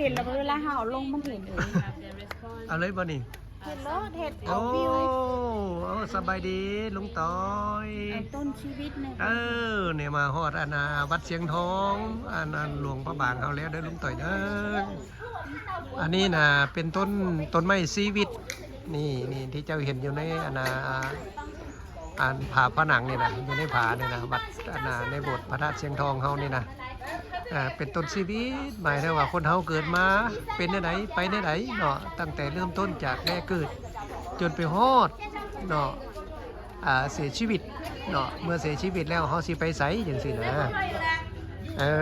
ເຫັນແລ້ວ ເວລາເຮົາເອົາລົງມັນເຫັນເອງ. ເອົາເລີຍບໍ່ນີ້? ເຫັນໂລດ ເຫັນ ໂອ້ ເອົາວິວ. ໂອ້ ສະບາຍດີລຸງຕ້ອຍ. ເອົາຕົ້ນຊີວິດນີ້. ເອີ ນີ້ມາຮອດອັນນ່າ ວັດຊຽງທອງ ອັນ ອັນຫຼວງພະບາງເຮົາແລ້ວເດີລຸງຕ້ອຍເດີ. ອັນນີ້ນະເປັນຕົ້ນ ຕົ້ນໄມ້ຊີວິດ ນີ້ ນີ້ທີ່ເຈົ້າເຫັນຢູ່ໃນອັນນ່າ ອັນຝາຜະໜັງນີ້ນະ ຢູ່ໃນຜານີ້ນະ ວັດອັນນ່າ ໃນໂບດພະທາດຊຽງທອງເຮົານີ້ນະ ອ່າ ເປັນຕົ້ນຊີວິດ ໝາຍເຖິງວ່າຄົນເຮົາເກີດມາເປັນແນວໃດ ໄປແນວໃດເນາະ ຕັ້ງແຕ່ເລີ່ມຕົ້ນຈາກແລກເກີດ ຈົນໄປຮອດເນາະ ອ່າ ເສຍຊີວິດເນາະ ເມື່ອເສຍຊີວິດແລ້ວເຮົາຊິໄປໃສ ຈັ່ງຊີ້ນະ. ເອີ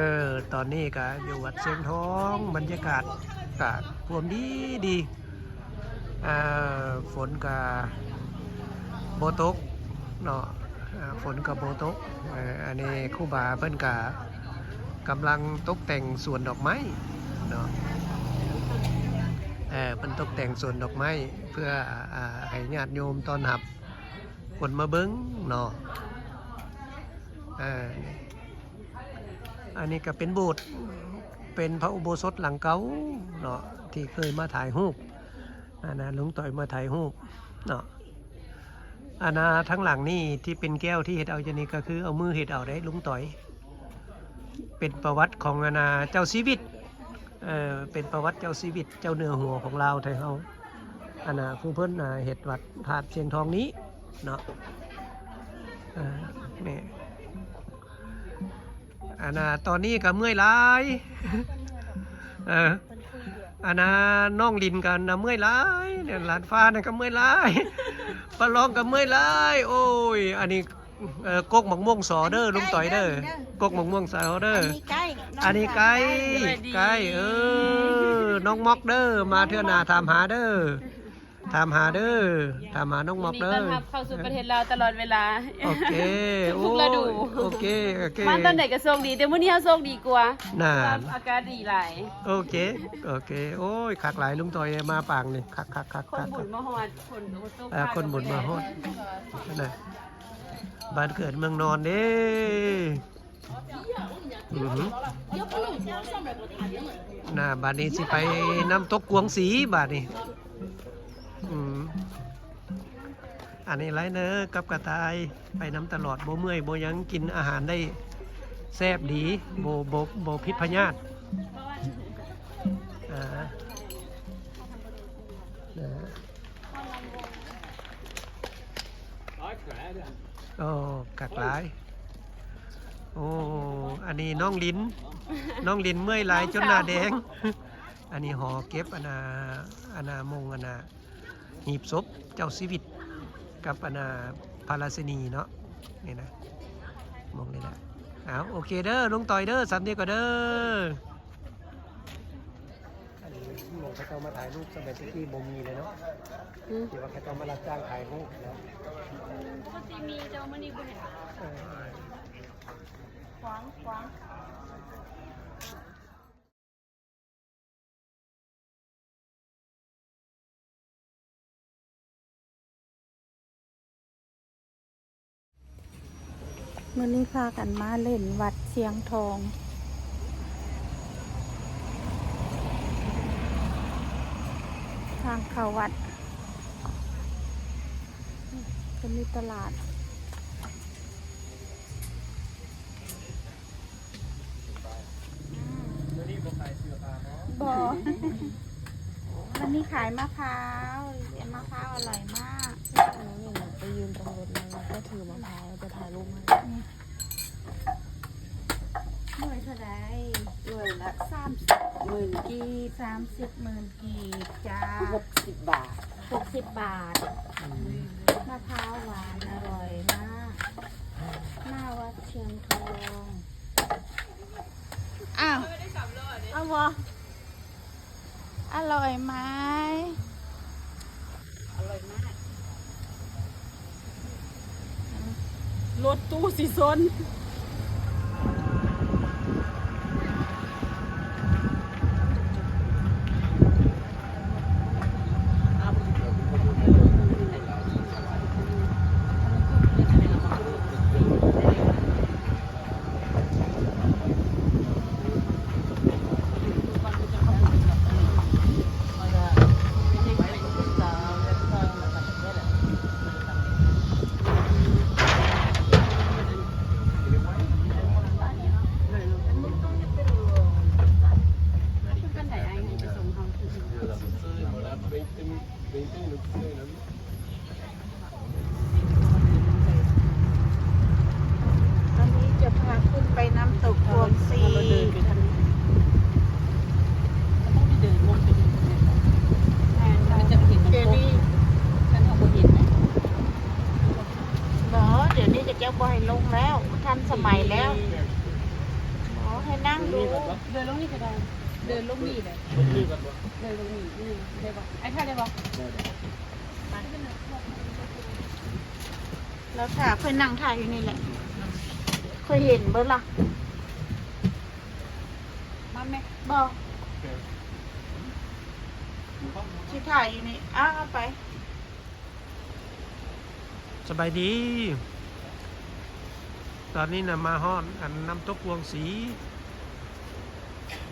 ຕອນນີ້ກະຢູ່ວັດຊຽງທອງ ບັນຍາກາດກະພວມດີໆ ອ່າ ຝົນກະບໍ່ຕົກເນາະ ອ່າ ຝົນກະບໍ່ຕົກ. ເອີ ອັນນີ້ຄູບາເພິ່ນກະກຳລັງຕົກແຕ່ງສວນດອກໄມ້ເນາະ ເອີ ເພິ່ນຕົກແຕ່ງສວນດອກໄມ້ ເພື່ອ ອ່າ ໃຫ້ຍາດໂຍມຕ້ອນຮັບຄົນມາເບິ່ງເນາະ. ເອີ ອັນນີ້ກະເປັນໂບດ ເປັນພະອຸໂບສົດຫຼັງເກົ່າເນາະ ທີ່ເຄີຍມາຖ່າຍຮູບ ອັນນ່າ ລຸງຕ້ອຍມາຖ່າຍຮູບເນາະ. ອັນນ່າ ທາງຫຼັງນີ້ທີ່ເປັນແກ້ວທີ່ເຮັດເອົາຢູ່ນີ້ ກະຄືເອົາມືເຮັດເອົາເດ້ລຸງຕ້ອຍ. ເປັນປະຫວັດຂອງອັນນ່າ ເຈົ້າຊີວິດ ເອີ ເປັນປະຫວັດເຈົ້າຊີວິດ ເຈົ້າເໜືອຫົວຂອງລາວໄທເຮົາ ອັນນ່າ ຜູ້ເພິ່ນ ອ່າ ເຮັດວັດທາດຊຽງທອງນີ້ເນາະ. ເອີ ນີ້ ອັນນ່າ ຕອນນີ້ກະເມື່ອຍຫຼາຍ ເອີ ອັນນ່າ ນ້ອງລິນກະນະເມື່ອຍຫຼາຍ ຫຼານຟ້ານັ້ນກະເມື່ອຍຫຼາຍ ປະລອງກະເມື່ອຍຫຼາຍ. ໂອ້ຍ ອັນນີ້ ເອີ ກົກໝາກມ່ວງສໍເດີລຸງຕ້ອຍເດີ ກົກໝາກມ່ວງສໍເດີ. ອັນນີ້ໄກ້ ອັນນີ້ໄກ່ ໄກ່ ເອີ ນ້ອງໝອກເດີ ມາເທື່ອໜ້າຖາມຫາເດີ ຖາມຫາເດີ ຖາມຫານ້ອງໝອກເດີ. ຍິນດີຕ້ອນຮັບເຂົ້າສູ່ປະເທດລາວຕະຫຼອດເວລາ. ໂອເຄ ທຸກລະດູ. ໂອເຄ ໂອເຄ ມາຕອນໃດກະໂຊກດີ ແຕ່ມື້ນີ້ເຮົາໂຊກດີກວ່າ ນັ້ນ ອາກາດດີຫຼາຍ. ໂອເຄ ໂອເຄ. ໂອ້ຍ ຄັກຫຼາຍລຸງຕ້ອຍ ມາປາງນີ້ ຄັກໆໆໆ. ຄົນບຸນມາຮອດ ຝົນກະບໍ່ຕົກ ເອີ ຄົນບຸນມາຮອດ ຫັ້ນນະ ບ້ານເກີດເມືອງນອນເດ້. ອືຫື ນະ ບາດນີ້ຊິໄປນ້ຳຕົກກວາງສີບາດນີ້. ອືມ ອັນນີ້ໄລເນີກັບກະຕ່າຍໄປນຳຕະຫຼອດ ບໍ່ເມື່ອຍບໍ່ຫຍັງ ກິນອາຫານໄດ້ແຊບດີ ບໍ່ ບໍ່ ບໍ່ຜິດພະຍາດ. ອ່າ ນະ ໂອ້ ຄັກຫຼາຍ. ໂອ້ ອັນນີ້ນ້ອງລິນ ນ້ອງລິນເມື່ອຍຫຼາຍຈົນໜ້າແດງ. ອັນນີ້ຫໍເກັບອັນນ່າ ອັນນ່າ ມົງອັນນ່າ ຫີບສົບເຈົ້າຊີວິດກັບອັນນ່າ ພະລາຊິນີເນາະ ນີ້ນະ ມົງນີ້ແຫຼະ. ເອົາ ໂອເຄເດີ ລຸງຕ້ອຍເດີ ສ່ຳນີ້ກ່ອນເດີ. ອັນນີ້ໝ່ອງເຂົາເຈົ້າມາຖ່າຍຮູບສະໄໝແຕ່ກີ້ບໍ່ມີເລີຍເນາະ ອືມ ທີ່ວ່າເຂົາເຈົ້າມາຮັບຈ້າງຖ່າຍຮູບເນາະ. ປົກກະຕິມີ ແຕ່ວ່າມື້ນີ້ບໍ່ເຫັນ. ເອີ ຂວາງ ຂວາງ. ມື້ນີ້ພາກັນມາຫຼິ້ນວັດຊຽງທອງ ທາງເຂົ້າວັດ ຈະມີຕະຫຼາດ. ມື້ນີ້ບໍ່ຂາຍເສື້ອຜ້າເນາະ? ບໍ່ ວັນນີ້ຂາຍມະພ້າວ ມະພ້າວອະຮ່ອຍມາກ. ໄປຢືນຕຳຫຼວດມາ ແລ້ວກໍຖືມະພ້າວ ຈະຖ່າຍຮູບໃຫ້. ໜ່ວຍເທົ່າໃດ? ໜ່ວຍລະສາມສິບໝື່ນກີບ. ສາມສິບໝື່ນກີບຈ້າ. ຫົກສິບບາດ. ຫົກສິບບາດ. ອືມ ມະພ້າວຫວານອະຮ່ອຍມາກ. ໜ້າວັດຊຽງທອງ. ອ້າວ ເອົາບໍ່? ອະຮ່ອຍໄໝ? ອະຮ່ອຍມາກ. ລົດຕູ້ຊິຊົນ. ເ ຕອນນີ້ຈະພາຂຶ້ນໄປນ້ຳຕົກກວາງຊີ. ແມ່ນ ດຽວນີ້ ບໍ່ ດຽວນີ້ເຂົາເຈົ້າບໍ່ໃຫ້ລົງແລ້ວ ທັນສະໄໝແລ້ວ. ໂອ້ ໃຫ້ນັ່ງດູ ເດີນລົງນີ້ກໍໄດ້ ເດີນລົງນີ້ແຫຼະ ເດີນລົງນີ້ ອືມ ໄດ້ບໍ່? ອ້າຍຖ່າຍໄດ້ບໍ່? ໄດ້ ໄດ້ ແລ້ວຖ້າຂ້ອຍນັ່ງຖ່າຍຢູ່ນີ້ແຫຼະ ຂ້ອຍເຫັນເບິດລະ. ມາແມ່ ບໍ່ ຊິຖ່າຍຢູ່ນີ້ ອ້າວ ເອົາໄປ. ສະບາຍດີ ຕອນນີ້ນະມາຮອດອັນນ້ຳຕົກກວາງຊີ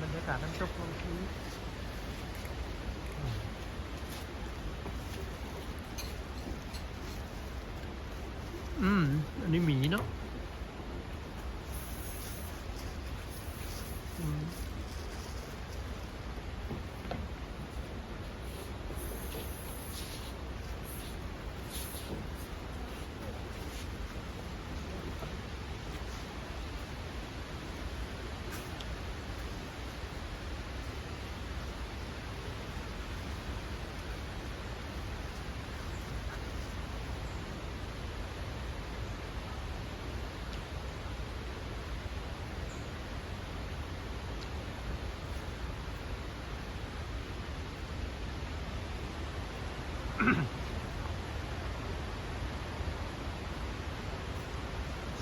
ບັນຍາກາດນ້ຳຕົກກວາງຊີ. ອືມ ອັນນີ້ໝີເນາະ. ອືມ.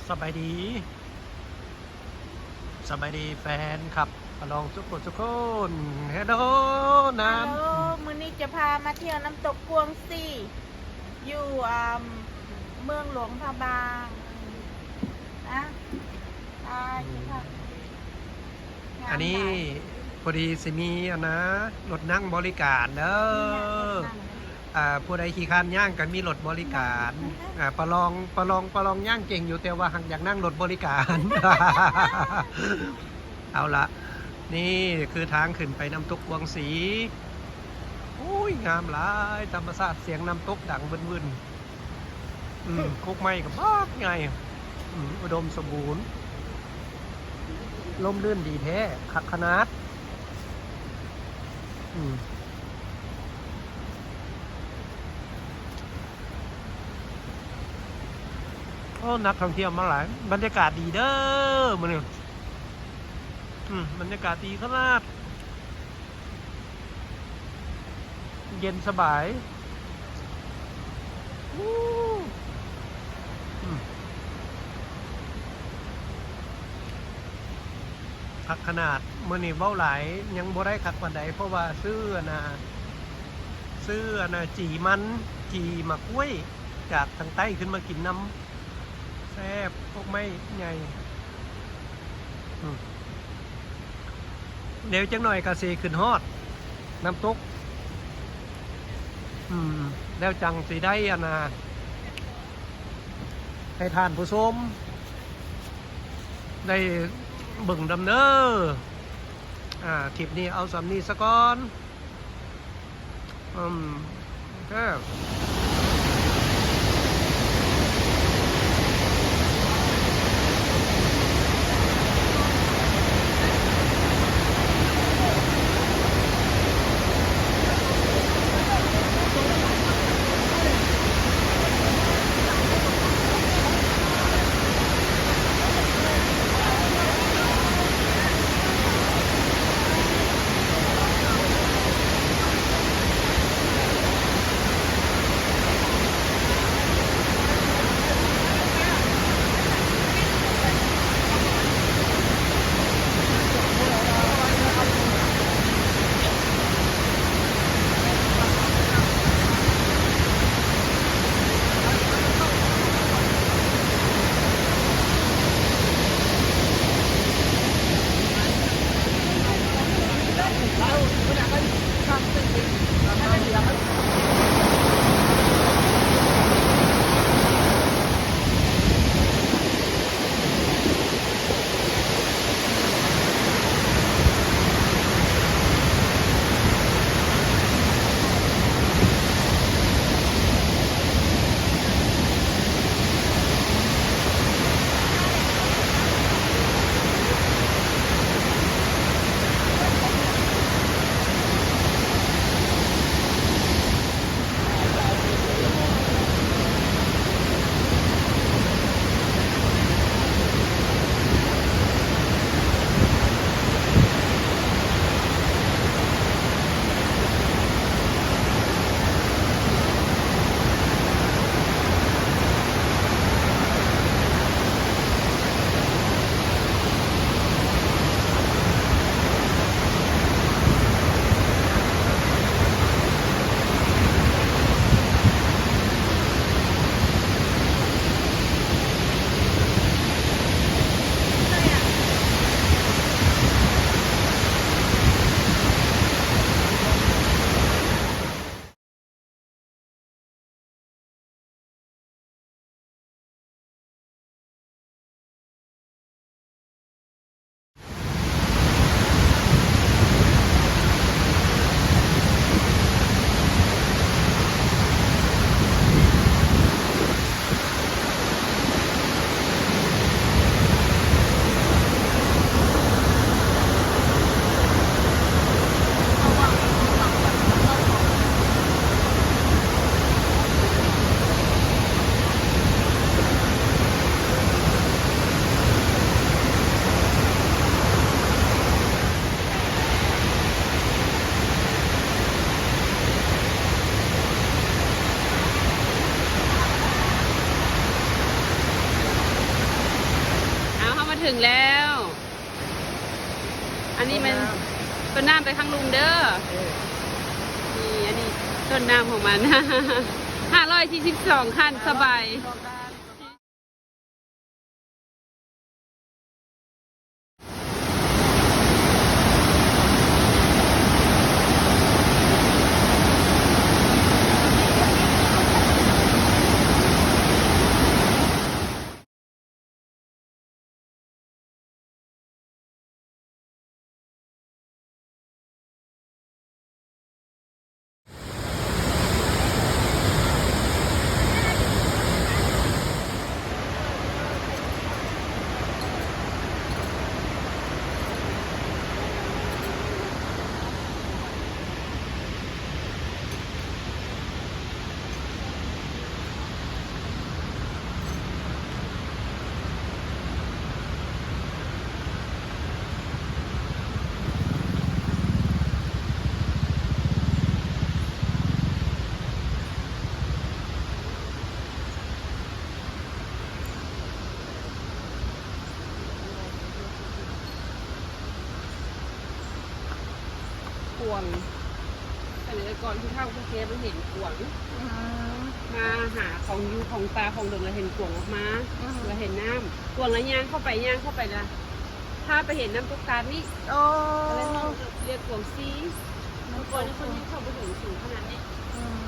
ສະບາຍດີ ສະບາຍດີແຟນຄລັບປະລອງທຸກຄົນທຸກຄົນ. ເຮໂລ ນ້ຳ ເຮໂລ ມື້ນີ້ຈະພາມາທ່ຽວນ້ຳຕົກກວາງຊີ ຢູ່ ອ່າ ເມືອງຫຼວງພະບາງນະ. ອັນນີ້ພໍດີຊິມີອັນນະ ລົດນັ່ງບໍລິການເດີ. ອ່າ ຜູ້ໃດຂີ້ຄ້ານຍ່າງກໍມີລົດບໍລິການ. ອ່າ ປະລອງ ປະລອງ ປະລອງຍ່າງເກັ່ງຢູ່ ແຕ່ວ່າຫາກຢາກນັ່ງລົດບໍລິການ. ເອົາລະ ນີ້ຄືທາງຂຶ້ນໄປນ້ຳຕົກກວາງຊີ. ໂອ້ຍ ງາມຫຼາຍ ທຳມະຊາດ ສຽງນ້ຳຕົກດັງວຶ່ນໆ. ອືມ ກົກໄມ້ກໍບັກໃຫຍ່ ອືມ ອຸດົມສົມບູນ ລົມລື່ນດີແທ້ ຄັກຂະໜາດ. ອືມ ໂອ້ ນັກທ່ອງທ່ຽວມາຫຼາຍ ບັນຍາກາດດີເດີມື້ນີ້. ອືມ ບັນຍາກາດດີຂະໜາດ ເຢັນສະບາຍ. ອືມ ຄັກຂະໜາດ. ມື້ນີ້ເວົ້າຫຼາຍຍັງບໍ່ໄດ້ຄັກປານໃດ ເພາະວ່າຊື້ອັນນ່າ ຊື້ອັນນ່າ ຈີ່ມັນ ຈີ່ໝາກກ້ວຍ ຈາກທາງໃຕ້ຂຶ້ນມາກິນນຳ. ແຊບ ກົກໄມ້ໃຫຍ່. ອືມ ແລ້ວຈັກໜ່ອຍກໍຊິຂຶ້ນຮອດນ້ຳຕົກ. ອືມ ແລ້ວຈັ່ງຊິໄດ້ອັນນ່າ ໃຫ້ທ່ານຜູ້ຊົມໄດ້ເບິ່ງນຳເດີ. ອ່າ ຄລິບນີ້ເອົາສ່ຳນີ້ສາກ່ອນ. ອືມ ໂອເຄ. ເຖິງແລ້ວ ອັນນີ້ມັນ ຕົ້ນນ້ຳ ຕົ້ນນ້ຳໄປຂ້າງລຸ່ມເດີ. ເອີ ນີ້ ອັນນີ້ຕົ້ນນ້ຳຂອງມັນ ຫ້າຮ້ອຍສີ່ສິບສອງຂັ້ນ ສະບາຍ. ກວາງ ສະໄໝກ່ອນຜູ້ເຖົ້າຜູ້ແກ່ເພິ່ນເຫັນກວາງ ອືມ ມາຫາຂອງຢູ່ຂອງປ່າຂອງດົງ ແລ້ວເຫັນກວາງອອກມາ ອືມ ແລ້ວເຫັນນ້ຳ ກວາງ ແລ້ວຍ່າງເຂົ້າໄປ ຍ່າງເຂົ້າໄປ ແລ້ວພາໄປເຫັນນ້ຳຕົກຕາດນີ້. ໂອ້ ກໍເລີຍເອີ້ນວ່າ ເອີ້ນ ເອີ້ນກວາງສີ່. ເມື່ອກ່ອນນີ້ເພິ່ນຍັງເຂົ້າບໍ່ເຖິງສູງຂະໜາດນີ້. ອືມ.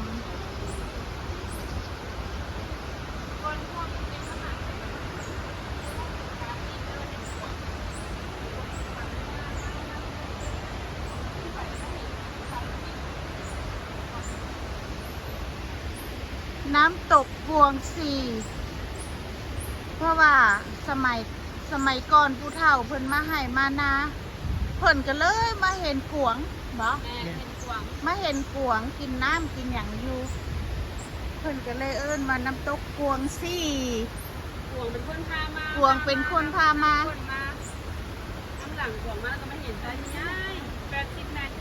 ນ້ຳຕົກກວາງສີ່ ເພາະວ່າສະໄໝ ສະໄໝກ່ອນຜູ້ເຖົ້າເພິ່ນມາໄຮ່ມານາ ເພິ່ນກໍເລີຍມາເຫັນກວາງບໍ? ແມ່ນ ເຫັນກວາງ ມາເຫັນກວາງກິນນ້ຳກິນຫຍັງຢູ່ ເພິ່ນກໍເລີຍເອີ້ນວ່ານ້ຳຕົກກວາງສີ່. ກວາງເປັນຄົນພາມາ ກວາງເປັນຄົນພາມາ ນຳຫຼັງກວາງມາ ແລ້ວກໍມາເຫັນຕາຍາຍ ແປດສິບນາທີ